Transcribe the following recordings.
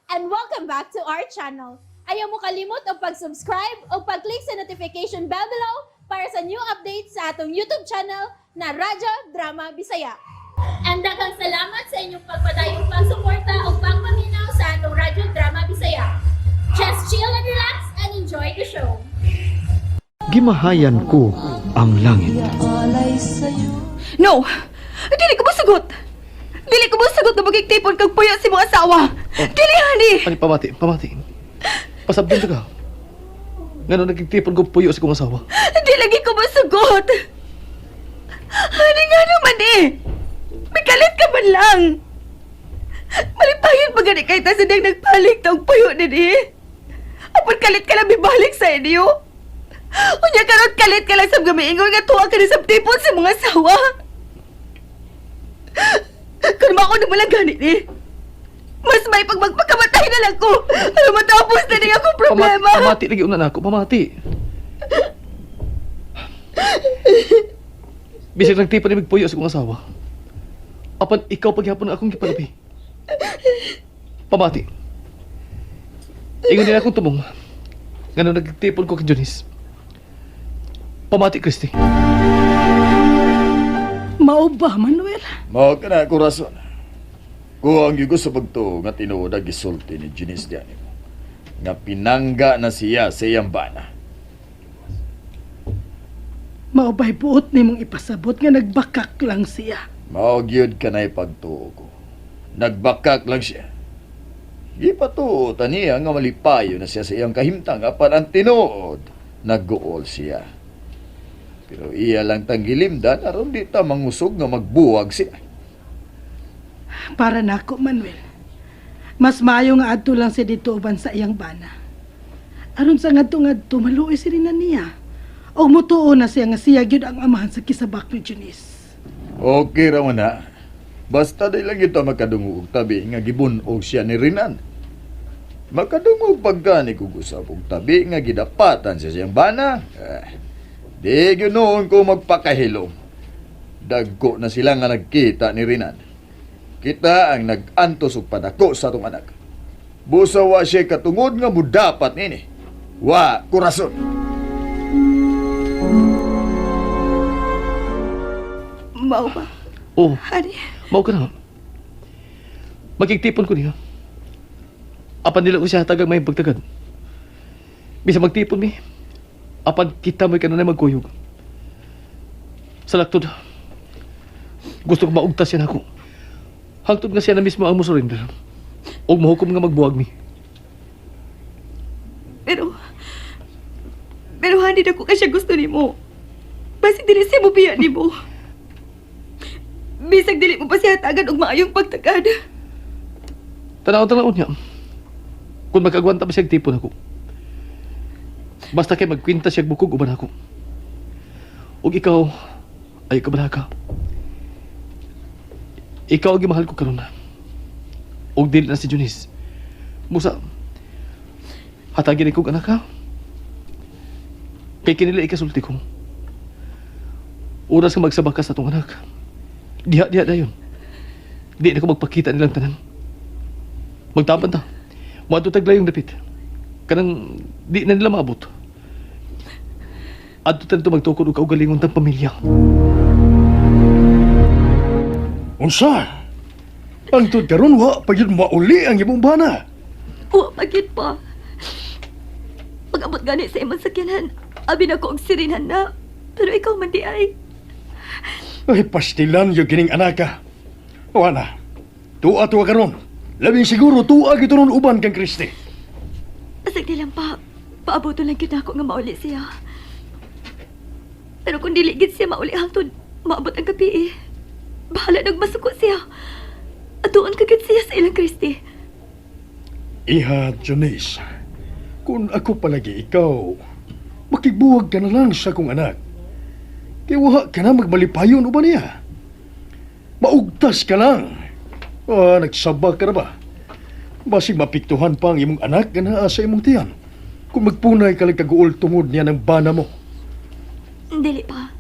And welcome back to our channel. Ayaw mo kalimot og pag-subscribe o pag-click sa notification bell below para sa new updates sa atong YouTube channel na Radyo Drama Bisaya. And daghang salamat sa inyong pagpadayong pagsuporta o pagpaminaw sa atong Radyo Drama Bisaya. Just chill and relax and enjoy the show. Gimahayan ko ang langit. No! Dili ko mosugot! Dili ko mosugot na magigtipon kag puyo sa imong asawa! Dili, honey! Ani, pamati, pamati. Pasabdon ka. Ngano nagtipon ko puyo sa kong asawa? Hindi lagi ko masugot! Honey, nga naman eh! May kalit ka man lang! Malipayon pa gani kay ta sa diyang nagpalit og puyo nini. Apon kalit ka lang bibalik sa inyo. Unya karon kalit ka lang sa gamiingon nga tuwa ka ni sa tipon sa mga asawa. Kung mako na lang gani ni. Mas may pag magpakamatay na lang ko. Ano matapos na ni akong problema. Pamati, pamati lagi una nako, pamati. Bisag nagtipon ni magpuyo sa kong asawa. Apan ikaw paghapon akong gipalabi. Pamati. Ingon din akong tumong. Ngano nagtipon ko kay Junice. Pamati, Christy. Mao ba, Manuel? Mao ka na ako rason. Kuha ang yugo sa pagtuo nga tinuod ang gisulti ni Janice diyan mo. Nga pinangga na siya sa iyang bana. Mao ba'y buot nimong ipasabot nga nagbakak lang siya? Mao gyud ka na ipagtuo ko. Nagbakak lang siya. Gipatuo ta niya nga malipayo na siya sa iyang kahimtang apan ang tinuod, nagguol siya. Pero iya lang tanggilimdan aron di ta mangusog nga magbuwag siya. Para nako, Manuel. Mas maayo nga adto lang siya dito uban sa iyang bana. Aron sa ngadto-ngadto maluoy si na niya. Og mutuo na siya nga siya gyud ang amahan sa kisabak ni Janice. Okay ra man na. Basta di lang ito makadungog og tabi nga gibunog siya ni Renan. Makadungog pagkani kog usab og tabi nga gidapatan siya siyang bana. Eh, di gyud noon ko magpakahilom. Dagko na sila nga nagkita ni Renan. Kita ang nag-antos og padako sa atong anak. Busa wa siya katungod nga mudapat nini. Wa kurason. Mao ba? Oh, Honey, mao ka na. Magigtipon ko niya. Apan nila ko siya hatagang may pagtagad. Bisa magtipon mi. Apan kita mo'y kanunay magkuyog. Sa laktod, gusto ko maugtas siya nako. Hangtod nga siya na mismo ang musurrender. Og mahukom nga magbuwag mi. Pero honey, dako ka siya gusto nimo. Basig dili siya mobiya nimo. Bisag dili mo pa siya hatagan og maayong pagtagad. Tanaw-tanaw niya. Kung magkagwanta ba siya tipon ako. Basta kay magkwinta siya bukog uban ako. Og ikaw, ay kabalaka. Ikaw ang gimahal ko karon. Og dili na si Junice. Musa, hatagin ko anak ha. Kay kinila ikasulti ko. Oras nga magsabak ka sa atong anak. Diha, diha dayon. Di na ko magpakita nilang tanan. Magtapan ta. Moadto tag layong dapit. Kanang di na nila maabot. Adto ta dito magtukod og kaugalingon tang pamilya. Unsa? Ang tud karon wa pa gyud mauli ang imong bana. Wa magid pa. Pag-abot gani sa imong sakyanan, abi na ko og sirinan na. Pero ikaw man di ay. Ay pastilan gyud kining anaka. Wa na. Tuwa tuwa karon. Labing siguro tuwa gyud ron uban kang Kristi. Asag di lang pa, paaboto lang gyud ako nga mauli siya. Pero kung dili gid siya mauli hangtod maabot ang gabi eh. Bahala nagmasuko siya. Atuon ka gid siya sa ilang Kristi. Iha, Janice. Kung ako palagi ikaw, makigbuwag ka na lang sa akong anak. Kay wa ka na magmalipayon uban niya. Maugtas ka lang. Ah, nagsaba ka na ba? Basig mapiktuhan pa ang imong anak nga naa sa imong tiyan. Kung magpunay ka lang kaguol tungod niya ng bana mo. Dili pa.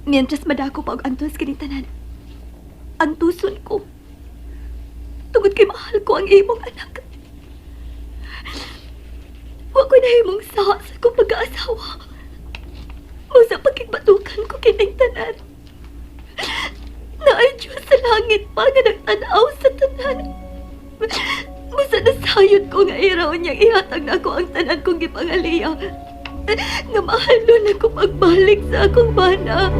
Mientras madako pa og antos kini tanan. Antuson ko. Tungod kay mahal ko ang imong anak. Wa ko nahimong sawa sa akong pag-aasawa. Mao sa pakigbatukan ko kining tanan. Naay Diyos sa langit pa nga nagtanaw sa tanan. Mao sa nasayod ko nga iraw niyang ihatag na ako ang tanan kong gipangaliya. Nga mahalon ako pagbalik sa akong bana.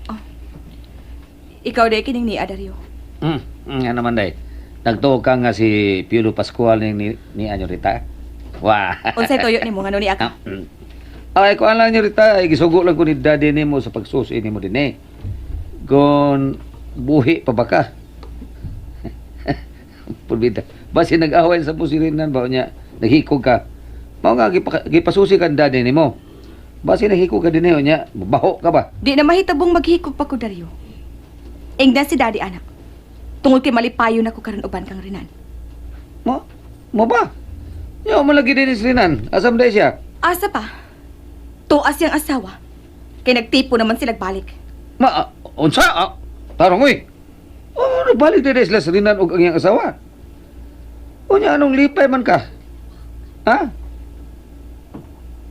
Oh. Ikaw day kining ni Dario. Nga naman day. Nagtuo ka nga si Piolo Pascual ni Anyo Rita. Wah. Unsay tuyo nimo ngano ni aka? Ay, kuan lang niyo Rita, ay gisugo lang ko ni daddy nimo sa pagsusi nimo dinhi. Kung buhi pa ba ka? Pulbita. Basi nag-away sa pusirinan ba niya, naghikog ka. Mao nga gipasusi ka ni daddy nimo. Basi naghikog ka dinhi niya, baho ka ba? Di na mahitabong maghikog pa ko Dario. Ingdan si Daddy anak. Tungod kay malipayon ako karon uban kang Renan. Mo mo ba? Yo mo lagi dinhi si Renan. Asam day siya? Asa pa? Tuas yang asawa. Kay nagtipo naman sila balik. Ma, unsa? Tarong oy. Oh, nagbalik din sila sa Rinan og ang iyang asawa. Unya anong lipay man ka? Ha?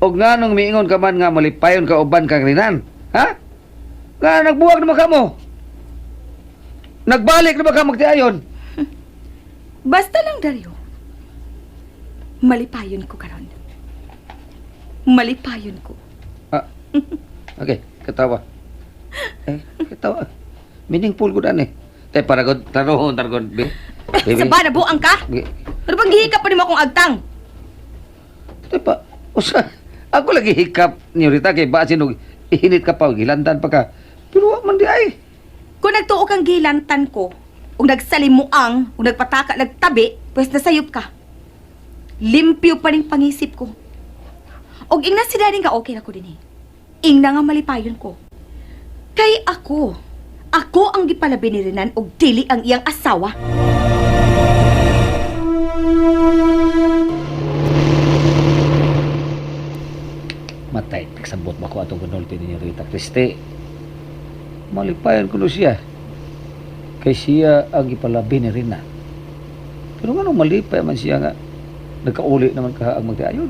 Og nganong miingon ka man nga malipayon ka uban kang Rinan? Ha? Nga nagbuwag naman ka mo. Nagbalik na ba ka magtiayon? Basta lang Dario. Malipayon ko karon. Malipayon ko. Ah, okay, katawa. Eh, katawa. Meaningful ko dan eh. Tay para god tarohon targon be. Sa ba nabuang ka? Be. Pero bang gihikap pa nimo akong agtang? Tay pa, usa, ako lagi hikap ni Rita kay basin og ihinit ka pa, gilantan pa ka. Pero wa man di ay. Kung nagtuo kang gilantan ko, ug nagsalimuang, ug nagpataka nagtabi, pwes nasayop ka. Limpyo pa ning pangisip ko. Og ingna si Daddy nga okay na ko dinhi. Ingna nga malipayon ko. Kay ako, ako ang gipalabi ni Renan og dili ang iyang asawa. Matay, nagsabot ba ko atong ganulti ni Rita Christie. Malipayan ko no siya. Kay siya ang gipalabi ni Rina. Pero nga nung malipay man siya nga, nagkauli naman ka ang magtiayon.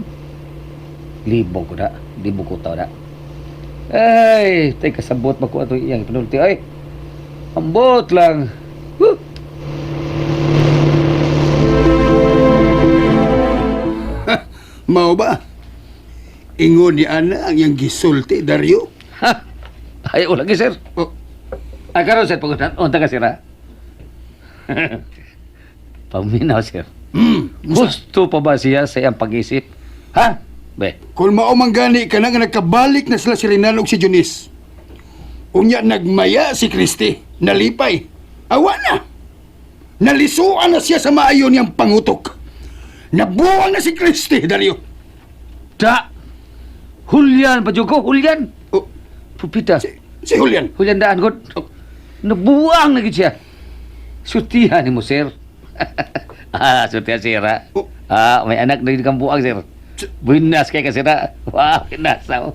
Libog ko na, libog ko tao na. Ay, tay kasabot ba ko atong iyang ipanulti ay. Ambot lang. Woo! Mao ba? Ingon ni Ana ang iyang gisulti, Dario. Ha? Ay, wala lagi, sir. Oh. Ay, karon sir, pag unta ka, sir, ha? Paminaw, sir. Gusto pa ba siya sa iyang pag-isip? Ha? Be, Kung mao man gani ka na nga nagkabalik na sila si Rinal ug si Junis. Unya nagmaya si Kristi, nalipay. Awa na. Nalisuan na siya sa maayo niyang pangutok. Nabuwang na si Kristi, Dario. da! Hulyan pa ko, Hulyan! Oh, Pupita, si Julian. Hulyan daan ko. Nabuang na gid siya. Sutihan ni mo, sir. Sutihan, sir, ha? Oh. Ah, may anak na yun kang buang, sir. Buinas kay ka, sir, ha? Wow, buinas, ha?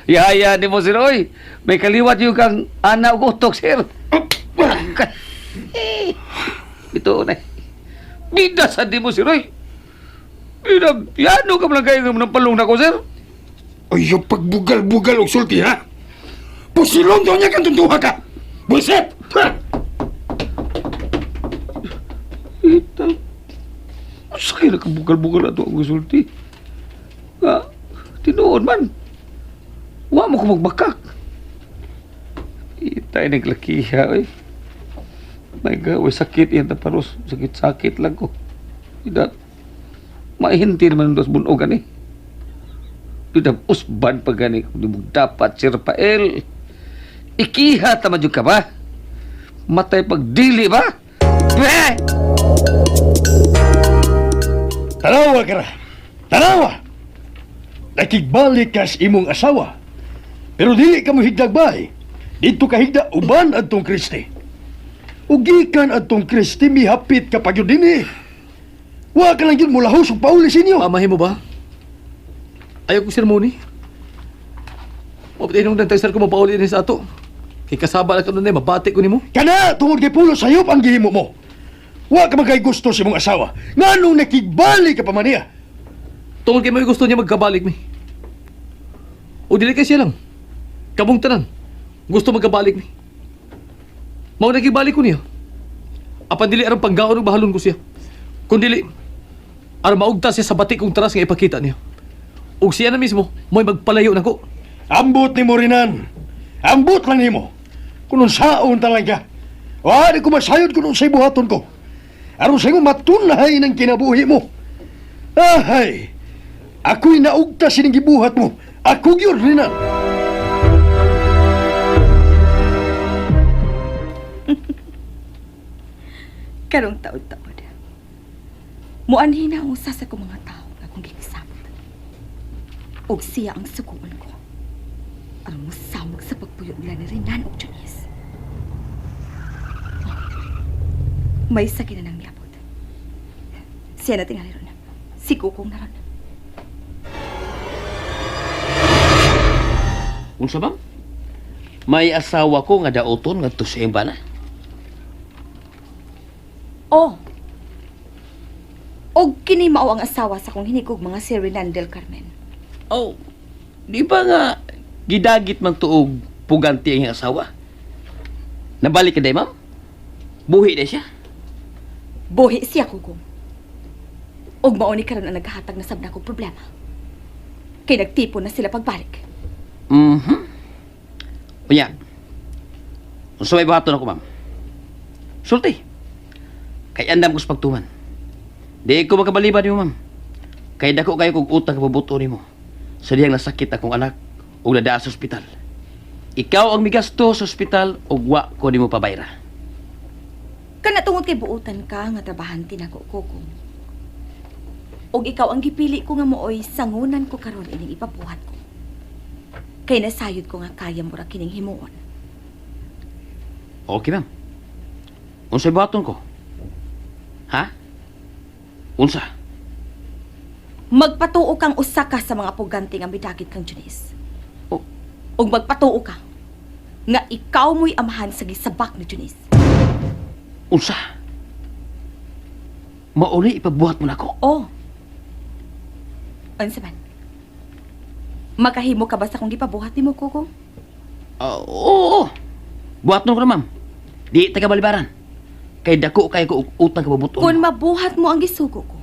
Yaya ni mo, sir, oy. May kaliwat yung kang anak ug utok, sir. Eh, Ito na. Bidasan di mo, sir, oy. Bida, yano ka man lang kayo ng palong na ko, sir. Ay, yung pagbugal-bugal og sulti, ha? Pusilon daw niya kang tunduha ka! Buisit! Ha! Ita. Sakit na kabugal-bugal ato ang gusulti. Nga, tinuod man. Wa mo ko magbakak. Ita ay naglakiha, oy. My God, oy, sakit yan taparos. Sakit-sakit lang ko. Ida, mahinti naman dos bunog ani. Ida, usban pa gani. Di mo dapat, Sir Rafael. Ikiha tama ka ba? Matay pagdili ba? Beh! Tanawa ka ra. Tanawa! Nakigbalik ka sa imong asawa. Pero dili ka mo higdagbay. Dito ka higda uban adtong Kristi. Ug gikan adtong Kristi mihapit ka pa gyud dinhi. Wa ka lang gyud mulahos ug pauli sa inyo. Pamahin mo ba? Ayaw ko sermoni. Mapatay nung dantay sir ko mapauli din sa ato. Kay kasaba lang ka nun eh, mabati ko nimo. Kana tungod kay pulo sayop ang gihimo mo. Wa ka man kay gusto sa imong asawa. Nganong nakigbalik ka pa man niya? Tungod kay may gusto niya magkabalik mi. O dili kay siya lang. Kamong tanan. Gusto magkabalik mi. Mao nagibalik ko niya. Apan dili aron panggaon ug bahalon ko siya. Kun dili aron maugta siya sa batik kong taras nga ipakita niya. Ug siya na mismo mo'y magpalayo nako. Ambot ni mo Renan. Ambot lang nimo. Kung unsaon talaga. Wa di ko masayod kung unsay buhaton ko. Aron sa imo matunhay ng kinabuhi mo. Ahay! Ako'y naugta sining gibuhat mo. Ako gyud Renan. Karong taod-taod. Muanhi na ang usa sa akong mga tao nga akong gikisabot. Og siya ang suguon ko. Aron mosamog sa pagpuyo nila ni Renan og Janice. Oh, may sakit na nang miabot. Siya na tingali ron. Si Kukong na ron. Unsa ma'am? May asawa ko nga daoton ngadto sa iyang bana. Oh. Og kini mao ang asawa sa akong hinigog mga si Renan del Carmen. Oh, di ba nga gidagit man tuog puganti ang iyang asawa? Nabalik ka day, ma'am? Buhi na siya. Buhi siya, Kukong. Og mao ni karon ang naghahatag na sab na akong problema. Kay nagtipon na sila pagbalik. Unya. Unsa may buhaton ako, ma'am? Sulti. Kay andam ko sa pagtuman. Di ko makabaliba nimo, ma'am. Kay dako kayo kog utang kabubuto nimo. Sa diyang nasakit akong anak ug nadaa sa ospital. Ikaw ang migasto sa ospital ug wa ko nimo pabayra. Kana tungod kay buutan ka nga trabahante nako, Kukong. Og ikaw ang gipili ko nga mooy sangunan ko karon ining ipabuhat ko. Kay nasayod ko nga kaya mo ra kining himuon. Okay, ma'am. Unsay buhaton ko? Ha? Unsa? Magpatuo kang usa ka sa mga pugante nga midagit kang Janice. Oh. Og magpatuo ka nga ikaw mo'y amahan sa gisabak ni Janice. Unsa? Mauli ipabuhat mo nako. Oh. Unsa man? Makahimo ka ba sa kung gipabuhat nimo, Kukong? Ah, oo, oo. Buhat ko na, ma'am. Di taga balibaran. Kay dako kay ko og utang kabubuton. Kung mabuhat mo ang gisugo ko,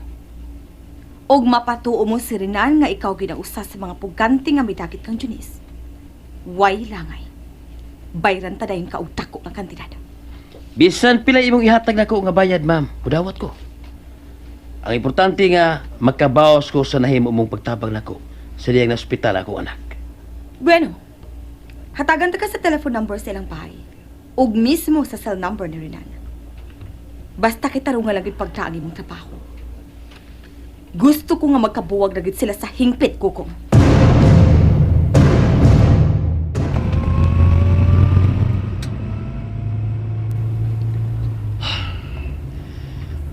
og mapatuo mo si Renan nga ikaw ginausa sa mga pugante nga midagit kang Janice, way langay. Bayran ta dayon ka og dako nga kantidad. Bisan pila imong ihatag nako nga bayad, ma'am. Kudawat ko. Ang importante nga makabaos ko sa nahimo mong pagtabang nako sa diyang na ospital ako anak. Bueno, hatagan ta ka sa telephone number sa ilang bahay, ug mismo sa cell number ni Renan. Basta kay tarungan lang gyud pagtaang imong trabaho. Gusto ko nga magkabuwag na gyud sila sa hingpit, Kukong.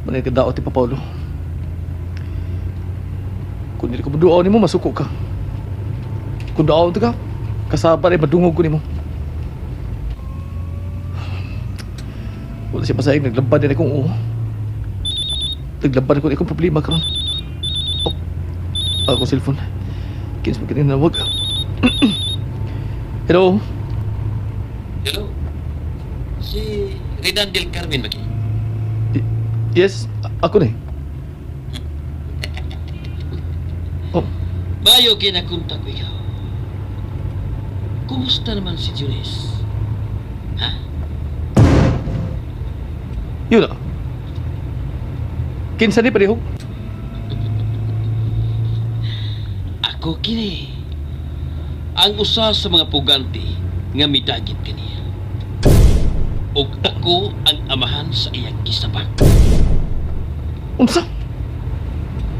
Manay kadaot ti Paulo. Kung dili ko moduaw nimo masuko ka. Kung duaw ka, kasaba rin madungog ko nimo. Wala siya pasayag, naglaban din akong oo. Naglaban ko akong problema karon. Oh, ako cellphone. Kins mo kanina wag. Hello? Hello. Si Renan del Carmen ba? Yes, ako na eh. Oh, Mayo kinakunta ko ikaw. Kumusta naman si Janice? Ha? Yun na. Kinsa ni pareho? Ako kini. Ang usa sa mga pugante nga midagit kaniya. Ug ako ang amahan sa iyang gisabak. Unsa?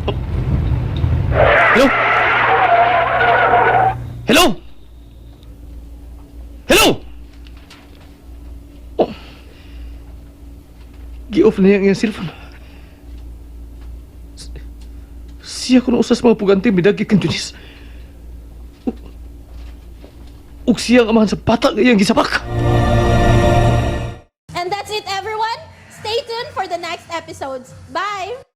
Oh. Hello? Hello? Hello? Oh. Gi-off na iyang cellphone. Siya kuno usas mga pugante midagit kang Janice. Ug siya ang amahan sa bata nga iyang gisabak. And that's it, everyone. Stay tuned. tuned for the next episodes. Bye!